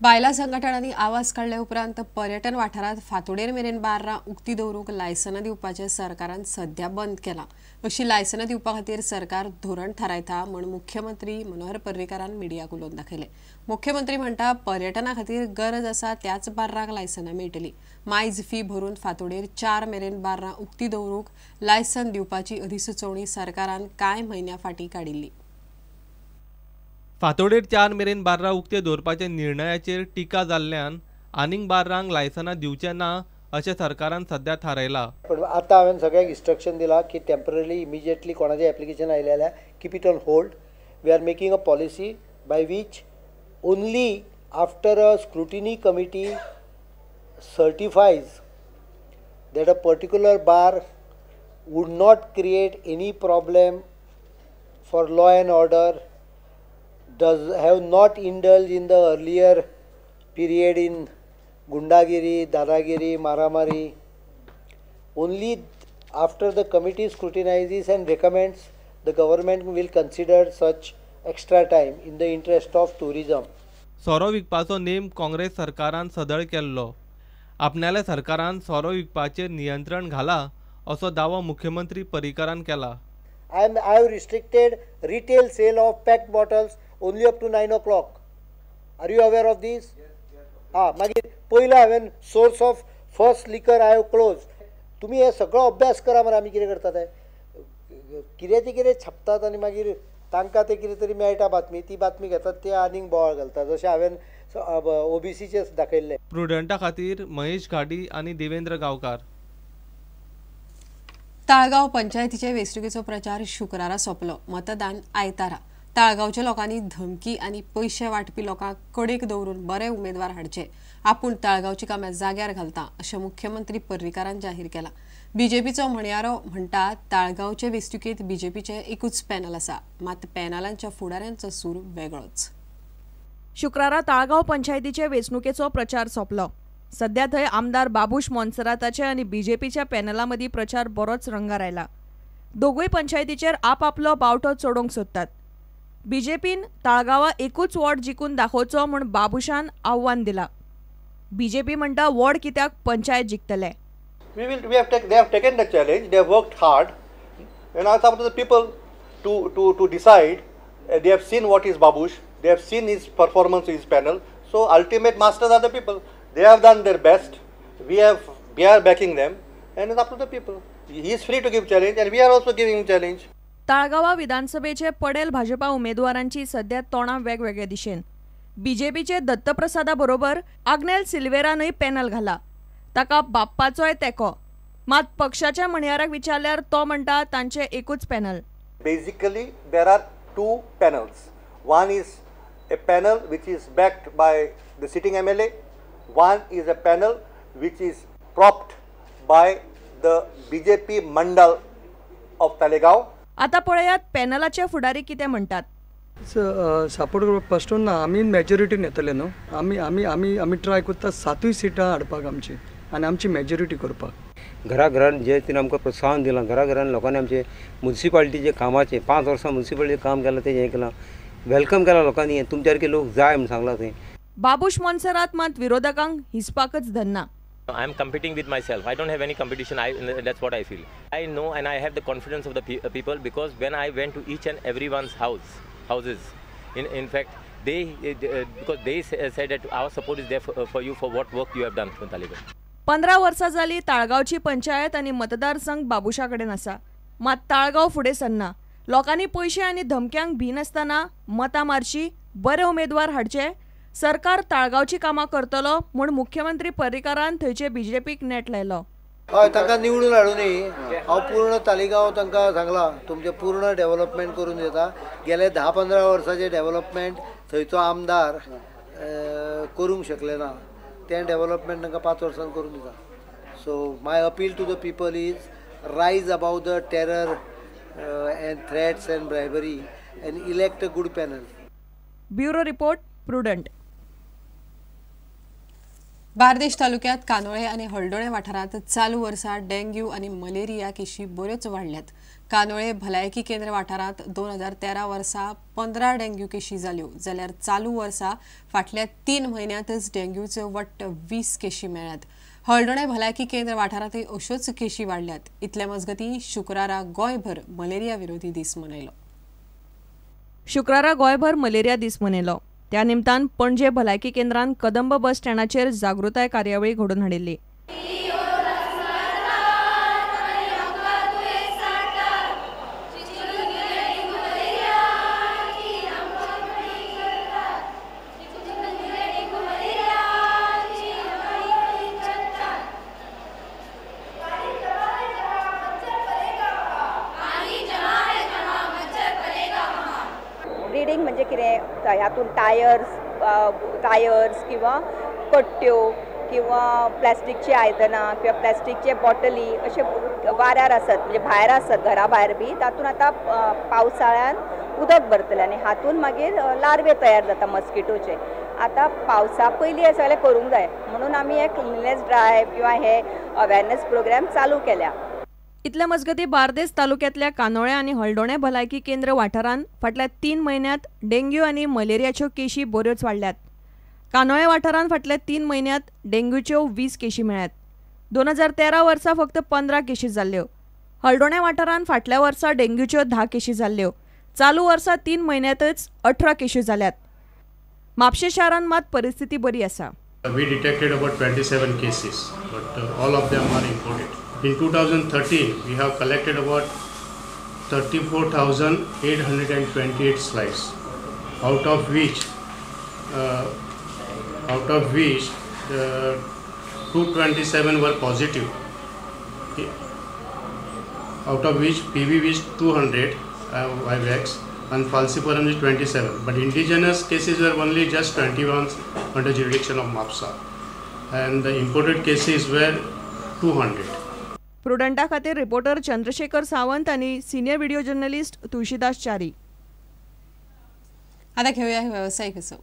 बायलां संघटनांनी आवाज काडले उपरांत पर्यटन वाठारांत फांतोडेर मेरेन बार्रां उक्ती दवरूंक लायसनां दिवपाचें सरकारान सध्या बंद केलां. अशी लायसनां दिवपा खातीर सरकार धोरण थारायता म्हूण मुख्यमंत्री मनोहर पर्रीकारान मिडियाक उलोवन दाखयलें. मुख्यमंत्री म्हणटा पर्यटना खातीर गरज आसा त्याच बार्रांक लायसनां मेळटली. मायज फी भरून फांतोडेर 4 मेरेन बार्रां उक्ती दवरूंक लायसन दिवपाची अधिसुचोवणी सरकारान कांय म्हयन्यां फाटीं काडिल्ली. फांतोडेर 4 मेरेन बार्रां उक्ते दवरपाच्या निर्णयाचेर टिका जाल्ल्यान आनीक बार्रांक लायसनां दिवचें ना अशें सरकारान सध्या थारायलां. पण आतां हांवें सगळ्यांक इन्स्ट्रक्शन दिलां की टेम्पररी इमिजिएटली कोणाचें एप्लिकेशन आयलें जाल्यार keep it on hold. We are making a policy by which only after a scrutiny committee certifies that a particular bar would not create any problem for law and order, does have not indulged in the earlier period in gundagiri, dadagiri, maramari. Only after the committee scrutinizes and recommends, the government will consider such extra time in the interest of tourism. सोरो विकपाचो नेम काँग्रेस सरकारान सदळ केल्लो. आपणाल्या सरकारान सोरो विकपाचेर नियंत्रण घाला असो दावो मुख्यमंत्री पर्रीकारान केला. I have restricted retail sale of packed bottles only up to 9 o'clock. Are you aware of this? हा, मागीर पयलो हांवें source of first liquor I have close. तुमी हे सगळो अभ्यास करा मरे. आमी कितें करता ते कितें ते कितें छापतात आनी मागीर तांकां ते कितें तरी मेळटा बातमी, ती बातमी घेतात ते आनीक बोवाळ घालतात. जशें हांवें ओबीसीचें दाखयल्लें. प्रुडंटा खातीर महेश घाडी आनी देवेंद्र गांवकार. ताळगांव पंचायतीचे वेंचणुकेचो प्रचार शुक्रारा सोंपलो. मतदान आयतारा. ताळगांवच्या लोकांनी धमकी आनी पयशे वांटपी लोकांक कडेक दवरून बरे उमेदवार हाडचे. आपूण ताळगांवची कामां जाग्यार घालता अशें मुख्यमंत्री पर्रीकारान जाहीर केलां. बीजेपीचो म्हणयारो म्हणटा ताळगांवचे वेंचणुकेंत बीजेपीचें एकूच पॅनल आसा, मात पॅनलांच्या फुडाऱ्यांचो सूर वेगळोच. शुक्रारा ताळगांव पंचायतीचे वेंचणुकेचो प्रचार सोंपलो. सध्या थंय आमदार बाबूश मोन्सेराताचे आनी बीजेपीच्या पॅनला मदीं प्रचार बरोच रंगार आयला. दोगूय पंचायतीचेर आपआपलो बावटो चडोवंक सोदतात. बीजेपीन ताळगांवा एकूच वॉर्ड जिखून दाखोवचो म्हूण बाबूशान आव्हान दिलां. बीजेपी म्हणटा वॉर्ड कित्याक, पंचायत जिखतले. They have taken the challenge, they have worked hard, and now it's up to the people to decide. They have seen what is Babush, they have seen his performance, his panel. So ultimate masters are the people. They have done their best. We are backing them, and it's up to the people. He is free to give challenge, and we are also giving him challenge. ताळगांवा विधानसभेचे पडेल भाजपा उमेदवारांची सध्या तोंडां वेगवेगळे दिशेन. बीजेपीचे दत्तप्रसादा बरोबर Agnel सिल्वेरानूय panel घाला. ताका बाप्पाचोय तेंको. मात पक्षाच्या म्हणयाराक विचारल्यार तो म्हणटा तांचे एकूच panel. Basically there are two panels. One is a panel which is backed by the sitting MLA. One is a panel which is propped by the BJP mandal of Talegaon. आता पळयात पॅनलाचे फुडारी कितें म्हणटात. सपोर्ट करपाक first ना, आमी मेजॉरिटीन येतले न्हू. आमी आमी आमी आमी ट्राय करता 7 सिटां हाडपाक आमची आनी आमची मेजॉरिटी करपाक. घराघरान जे तिणें आमकां प्रोत्साहन दिलां, घराघरान लोकांनी आमचे मुन्सिपालिटीचें कामाचें 5 वर्सां मुन्सिपालिटीचें काम केलां, तें हें केलां, welcome केलां लोकांनी, तुमच्या सारके लोक जाय म्हूण सांगलां थंय. बाबूश मोन्सेरात मात विरोधकांक हिसपाकच धरना. I am competing with myself. I don't have any competition. That's what I feel. I know and I have the confidence of the people because when I went to each and everyone's houses, in fact, they because they said that our support is there for you for what work you have done for Talegaon. 15 वर्सां जाली ताळगांवची पंचायत आनी मतदारसंघ बाबूशा कडेन आसा. मात ताळगांव फुडें सरना. लोकांनी पयशे आनी धमक्यांक भिनासतना मतां मारची, बरे उमेदवार हाडचे. सरकार ताळगांवची कामां करतलो म्हूण मुख्यमंत्री पर्रीकारान थंयचे बीजेपीक नेट लायलो. हय, तांकां निवडून हाडुनूय हांव पूर्ण तालिगांव तांकां सांगलां तुमचें पूर्ण डेव्हलपमेंट करून दिता. गेले 10-15 वर्सांचें डेव्हलपमेंट थंयचो आमदार करूंक शकले ना, तें डेव्हलपमेंट तांकां 5 वर्सां करून दिता. So my appeal to the people is rise above the terror and threats and bribery and elect a good panel. Bureau report, Prudent. Bardez तालुक्यात कानोळे आनी हळदोणे वाठारांत चालू वर्सा डेंग्यू आनी मलेरिया केशी बऱ्योच वाडल्यात. कानोळे भलायकी केंद्र वाठारांत 2013 वर्सा 15 डेंग्यू केशी जाल्यो, जाल्यार चालू वर्सा फाटल्या 3 म्हयन्यांतच डेंग्यूच्यो वट्ट 20 केशी मेळ्ळ्यात. हळदोणे भलायकी केंद्र वाठारांतय अश्योच केशी वाडल्यात. इतले मजगतीं शुक्रारा गोंयभर मलेरिया विरोधी दीस मनयलो. शुक्रारा गोंयभर मलेरिया दीस मनयलो. त्या निमतान पणजे भलायकी केंद्रान कदंब बस स्टँडाचेर जागृताय कार्यावळी घडोवन हाडिल्ली. ब्रिडींग म्हणजे कितें, हातून टायर्स किंवा कट्ट्यो किंवा प्लास्टिकची आयदनां किंवा प्लास्टिकचे बॉटली अशे वाऱ्यार आसत, म्हणजे भायर आसत, घरा भायर बी, तातूंत आतां पावसाळ्यान उदक भरतलें आनी हातून मागीर लार्वे तयार जाता मस्किटोचे. आतां पावसा पयलीं हें सगळें करूंक जाय म्हणून आमी हे क्लिननेस ड्रायव्ह किंवा हे अवेरनेस प्रोग्राम चालू केल्या. इतल्या मजगतीं बार्देस तालुक्यांतल्या कानोळे आनी हळदोणे भलायकी केंद्र वाठारांत फाटल्या 3 म्हयन्यांत डेंग्यू आनी मलेरियाच्यो केशी बऱ्योच वाडल्यात. कानोळे वाठारांत फाटल्या 3 म्हयन्यांत डेंग्यूच्यो 20 केशी मेळ्ळ्यात. 2013 वर्सा फक्त 15 केशी जाल्ल्यो. हळदोणे वाठारांत फाटल्या वर्सा डेंग्यूच्यो 10 केशी जाल्ल्यो. चालू वर्सा 3 म्हयन्यांतच 18 केशी जाल्यात. म्हापशें शारांत मात परिस्थिती बरी आसा. We detected about 27 cases, but all of them are imported. In 2013, we have collected about 34,828 slides, out of which 227 were positive, out of which PV is 200 vivax and falciparum is 27. But indigenous cases were only just 21 under jurisdiction of Mapsa, and the imported cases were 200. प्रुडंटा खातीर reporter Chandrashekhar Sawant आनी senior video journalist Tulsidas Chari. आता घेऊया व्यावसायिक असो.